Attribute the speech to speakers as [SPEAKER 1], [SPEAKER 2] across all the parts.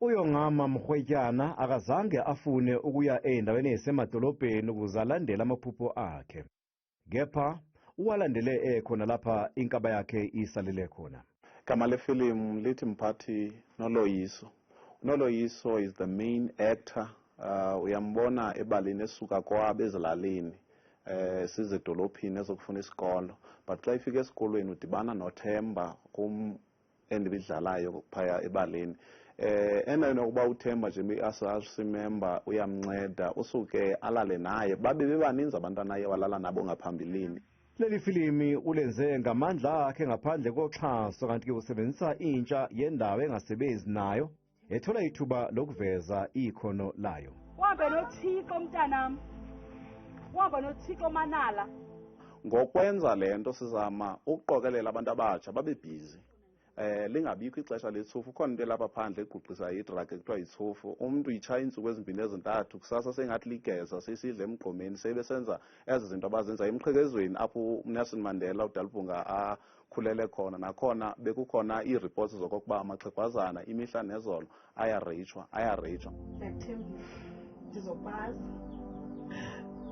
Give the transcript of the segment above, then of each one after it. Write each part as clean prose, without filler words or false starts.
[SPEAKER 1] UYongama Mrwetyana akazange afune ukuya ey'ndaweni ey'semadolobheni ukuze alandele amaphupho akhe. Kepha uwalandele ekhona lapha inkaba yakhe isalele khona.
[SPEAKER 2] Igama lefilimu lithi Mphathi Noloyiso. Noloyiso is the main actor. Uyambona ebalini esuka kwabo ezilalini, size edolophini ezokufuna isikolo, but xa ifika esikolweni udibana noThemba kum endibidlalayo phaya ebaleni. Endaweni yokuba uThemba nje i-SRC member uyamnceda, usuke alale naye, babe bebaninzi abantwana aye walala nabo ngaphambilini.
[SPEAKER 1] Leli filimi ulenze ngamandla akhe ngaphandle koxhaso, kanti-ke usebenzisa intsha yendawo engasebenzi nayo ethola ithuba lokuveza ikhono layo.
[SPEAKER 3] Uhambe noThixo mntanam, uhambe noThixo Manala.
[SPEAKER 2] Ngokwenza le nto sizama ukuqokelela abantu abatsha babe bhizi. Lingabikho ixesha letsufu. Ukhona into elapha phandle egqugqisa idrag ekuthiwa yitsufu. Umntu uyitshaya iintsuku ezimbini ezintathu, kusasa sengathi ligeza, seyisidla emgqomeni, sebesenza ezi zinto abazenza emqhekezweni apho uNelson Mandela uDalibhunga akhulele khona. Nakhona bekukhona ii-reports zokokuba amaxhegwazana imihla nezolo ayareyitshwa, ayareyitshwa.
[SPEAKER 3] Ndiyakuthembisa, ndizopasa.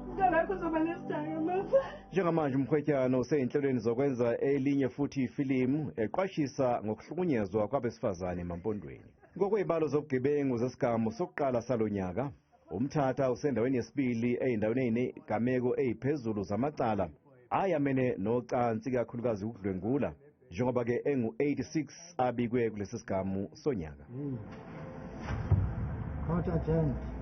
[SPEAKER 3] Mntanakho uzoba nesidanga, mama.
[SPEAKER 1] Njengamanje uMrwetyana useyinhlelweni zokwenza elinye futhi ifilimu eqwashisa ngokuhlukunyezwa kwabesifazane emampondweni. Ngokwezibalo zobugebengu zesigamu sokuqala salo nyaka, uMthatha usendaweni yesibili ey'ndaweni ey'negameko ey'phezulu zamacala ayamene nocansi, ikakhulukazi ukudlwengula, njengoba-ke engu-86 abikwe kulesi sigamu sonyaka.
[SPEAKER 4] Court adjourned.